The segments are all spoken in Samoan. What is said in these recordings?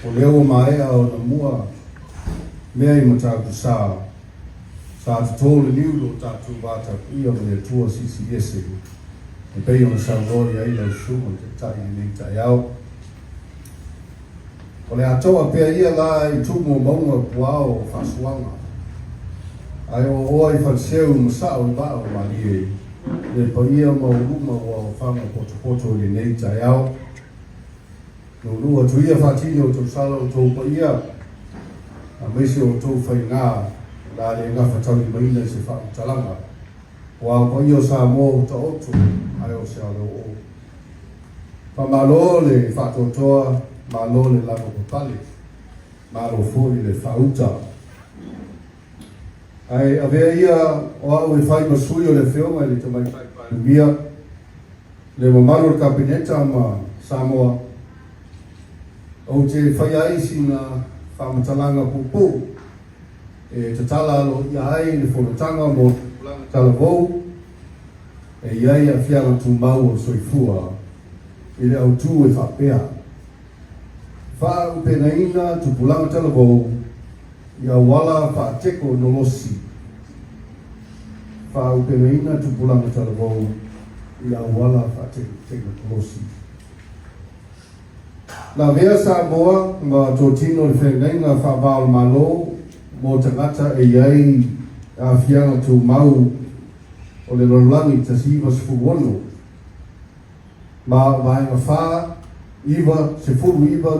O lea ua maea ona mua mea i Matautu-Sa, sa totō le niu i lo tatou vatapuia ma le Atua Silisili Ese, e pei ona saunoa i ai lau Susuga i le Taitai i lenei taeao. O le a toa pea ia la i tumu o mauga o puao o faasuaga, ae oaoa i faleseu ma sao i vaa o malie, le paia maualuga ua aofaga potopoto i lenei taeao. Nuunuu atu ia faatini o outou sala o outou paia, aemaise o outou faiga o le a le gafataulimaina i se faamatalaga, aua o paia o Samoa ua taoto ae o se alo oo. Faamalo le faatoatoa, malo le lavapapale, malo foi le faauta. Ae avea ia o au e fai ma sui o le Afioga i le Tamaitai Palemia, le mamalu o le Kapeneta ma Samoa, ou te faia ai sina faamatalaga puupuu e tatala aloaia ai le fonotaga mo tupulaga talavou e i ai aafiaga tumau o le soifua i le autu e faapea, Faaaupegaina tupulaga talavou i auala faatekonolosi. Faaaupegaina tupulaga talavou i auala faatekonolosi. Na avea Samoa ma totino le feagaiga faava o le Malo mo tagata e i ai aafiaga tumau o le lalolagi 1916 ma o Vaega 4, 9, 19, 20 ma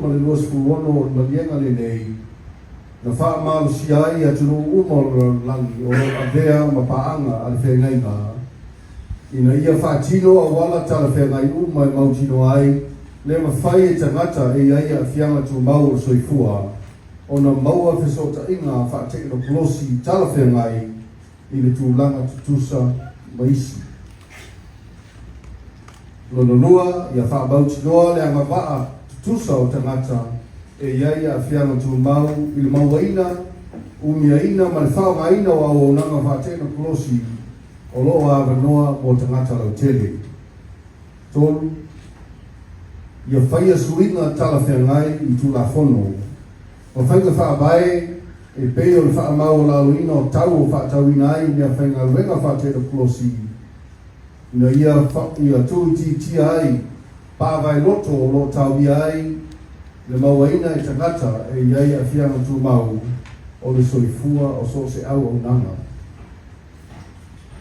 le 26 o le maliega lenei na faamalosia ai atunuu uma o le lalolagi o lo o avea ma paaga a le feagaiga ina ia faatino auala talafeagai uma e mautinoa ai le mafai e tagata e i ai aafiaga tumau o le soifua ona maua fesootaiga faatekonolosi talafeagai i le tulaga tutusa ma isi. Lona lua, ia faamautinoa le agavaa tutusa o tagata e i ai aafiaga tumau i le mauaina, umiaina ma le faaaogaina o auaunaga faatekonolosi o lo o avanoa mo tagata lautele. 3, Ia faia suiga talafeagai i Tulafono ma faiga faavae e pei o le faamaualaloina o tau o faatauina ai meafaigaluega faatekonolosi ina ia ia tuuitiitia ai paavaeloto o lo o taumia ai le mauaina e tagata e i ai aafiaga tumau o le soifua o so o se auaunaga.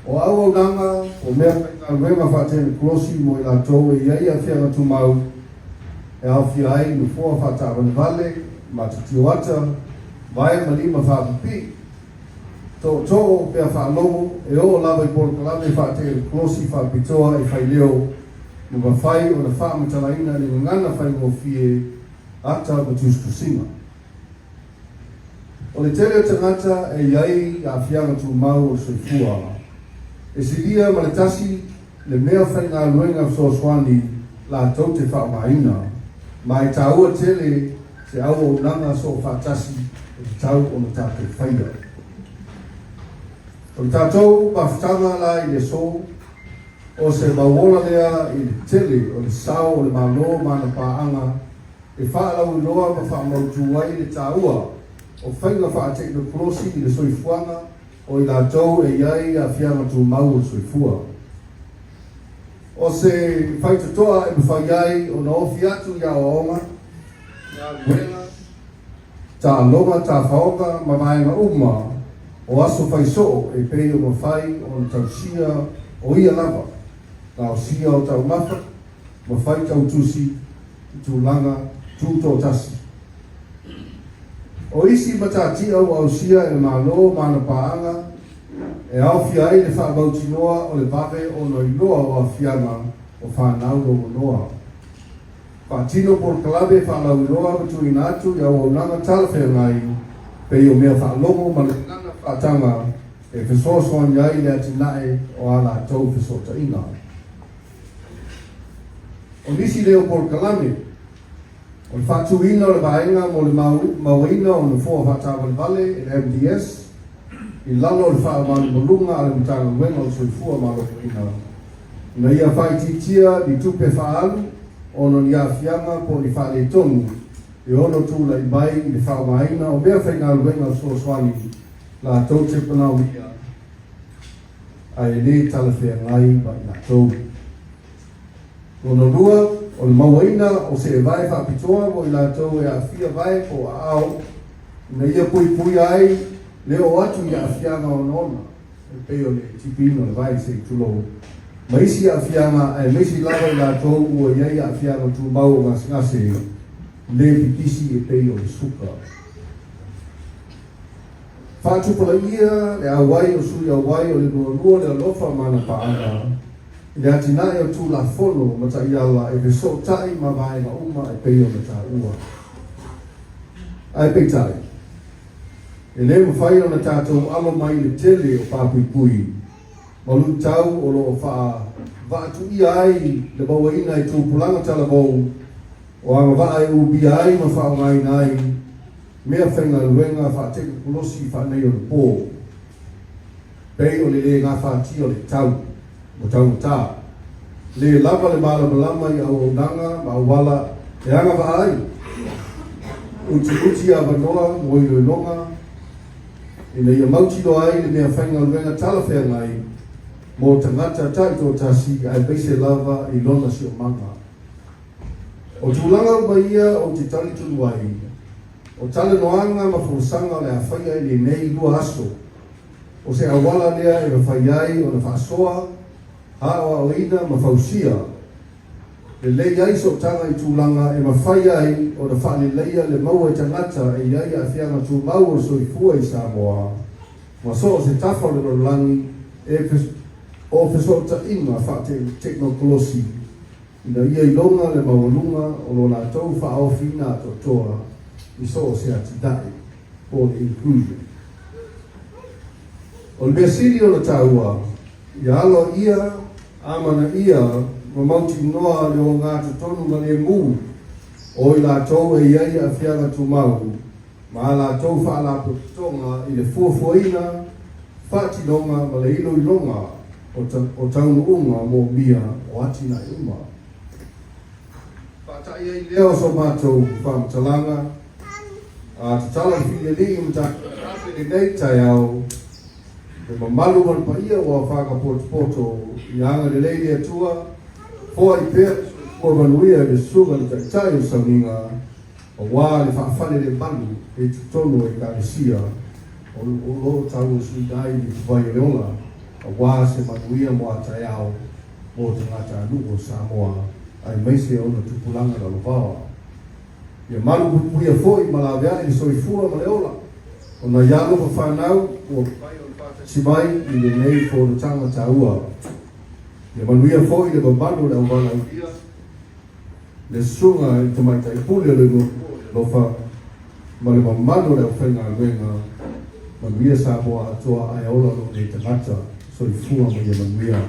O auaunaga o meafaigaluega faatekonolosi mo i latou e i ai aafiaga tumau e aofia ai nofoa faataavalevale, matatioata, vae ma lima faapipii, tootoo, mea faalogo, e oo lava i polokalame faatekonolosi faapitoa e faileo ma mafai ona faamatalaina i le gagana faigofie, ata ma tusitusiga. O le tele o tagata e i ai aafiaga tumau o le soifua, e silia ma le tasi le mea faigaluega fesoasoani latou te faaaogaina, ma e taua tele se auaunaga soofaatasi e tatau ona tatou faia. O le tatou mafutaga la i le aso, o se mauola lea i le tele o le sao o le Malo ma ana paaga e faalauiloa ma faamautu ai le taua o faiga faatekonolosi i le soifuaga o i latou e i ai aafiaga tumau o le soifua. O se faitotoa e mafai ai ona ofi atu i aoaoga, galuega, taaloga, tafaoga ma vaega uma o aso fai soo e pei o mafai ona tausia o ia lava gaosia o taumafa ma faitautusi i tulaga tutoatasi. O isi matatia ua ausia e le Malo ma ana paaga e aofia ai le faamautinoa o le vave ona iloa o aafiaga o fanau lauoloa. Faatino polokalame faalauiloa ma tuuina atu i auaunaga talafeagai pei o mea faalogo ma le gagana faataga e fesoasoani ai i le atinae o a latou fesootaiga. O nisi lea o polokalame, o le faatuina o le vaega mo le mauaina o nofoa faataavalevale i le MDS i lalo o le faamalumaluga a le Matagaluega o le Soifua Maloloina ina ia faaitiitia ni tupe faaalu ona o ni aafiaga po o ni faaletonu. e ono tulai mai i le faaaogaina o meafaigaluega fesoasoani latou te manaomia ae le talafeagai ma i latou. Lona lua, o le mauaina o se evae faapitoa mo i latou e aafia vae po o aao ina ia puipuia ai le oo atu i aafiaga ogaoga e pei o le tipiina o le vae se i tulou ma isi aafiaga, aemaise lava i latou ua i ai aafiaga tumau o gasegase le pipisi e pei o le suka. Faatupulaia le auai o sui auai o le lualua le alofa ma ana paaga i le atinae o Tulafono ma taiala e fesootai ma vaega uma e pei ona taua. Ae peitai, e le mafai ona tatou alo mai i le tele o papuipui ma luitau o lo o faavaatuia ai le mauaina i tupulaga talavou o agavaa e umia ai ma faaaogaina ai meafaigaluega faatekonolosi faaneionapo, pei o le le gafatia o le tau ma taugata, le lava le malamalama i auaunaga ma auala e agavaa ai, utiuti avanoa mo iloiloga ina ia mautinoa ai le meafaigaluega talafeagai mo tagata taitoatasi aemaise lava i lona siomaga. O tulaga uma ia ou te talitonu ai, o talanoaga ma folasaga o le a faia i lenei 2 aso, o se auala lea e mafai ai ona faasoa, aoaoina ma fausia lelei ai sootaga i tulaga e mafai ai ona faaleleia le maua i tagata e i ai aafiaga tumau o le soifua i Samoa ma so o se tafa o le lalolagi e o fesootaiga faatekonolosi ina ia iloga le maualuga o lo latou faaofiina atoatoa i so o se atinae po o le inclusion. O le mea sili ona taua, ia aloaia, amanaia ma mautinoa le ogatotonu ma lemu o i latou e i ai aafiaga tumau ma a latou faalapotopotoga i le fuafuaina, faatinoga ma le iloiloga o taunuuga moomia o atinae uma. Faata'i ai lea o so matou faamatalaga, a tatala le filialii ma tatou afe lenei taeao, le mamalu ma le paia ua faagapotopoto i agalelei le Atua, foai pea le soifua manuia i le susuga i le Taitai o le Sauniga, aua le faafalelemalu i totonu o Ekalesia o lo o tauasuina ai le ipuvai o le ola, aua se manuia mo a taeao mo tagatanuu o Samoa aemaise ona tupulaga lalovaoa. Ia malupuipuia foi ma laveai le soifua ma le ola o nai alo ma fanau ua mafai ona faatasi mai i lenei fonotaga taua. Ia manuia foi le mamalu o le auvalaaulia, le susuga i le Tamaitai Pule o le Lualua o le Alofa ma le mamalu o le aufaigaluega. Manuia Samoa atoa ae ola lou nei tagata. Soifua ma ia manuia.